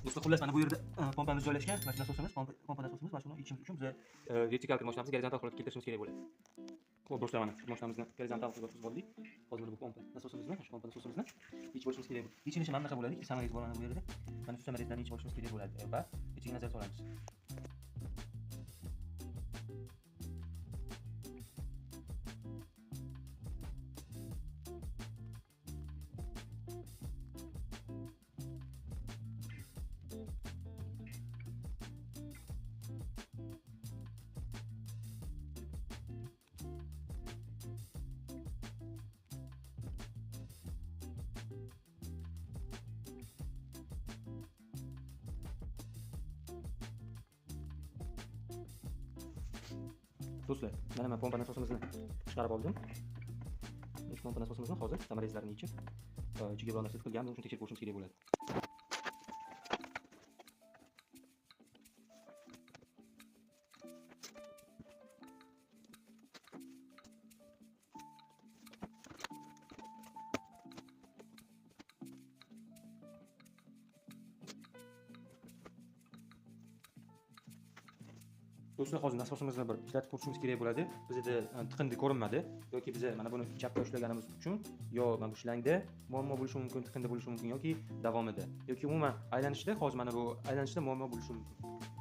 Do'stlar, xullas mana bu yerda pompamiz joylashgan. Mana shu nasosimiz, pompa nasosimiz, mana shuni yechishimiz uchun biz vertikal mashinamizni gorizontal holatga keltirishimiz kerak bo'ladi. Xo'p, do'stlar, mana shu mashinamizni gorizontal qilib yotqizib oldik. Hozir mana bu pompa nasosimizni, shu pompa nasosimizni yechib olishimiz kerak bo'ladi. Yechilishi mana bunaqa bo'ladi. Ikkita samolyot bor mana bu yerda. Mana shu samolyotlarni yechib olishimiz kerak bo'ladi va ichiga nazar solamiz. Do'stlar, mana men pompa nasosimizni chiqarib oldim. Shu pompa nasosimizni hozir samolyotlarni yechib, ichiga biror narsa tiqilganmi, uni tekshirib ko'rishimiz kerak bo'ladi. Do'stlar, hozir nasosimizni bir ishlatib ko'rishimiz kerak bo'ladi. Bizda tiqindi ko'rinmadi yoki biz mana buni chapga ushlaganimiz uchun yo mana bu shlangda muammo bo'lishi mumkin, tiqindi bo'lishi mumkin yoki davomida yoki umuman aylanishda, hozir mana bu aylanishda muammo bo'lishi mumkin.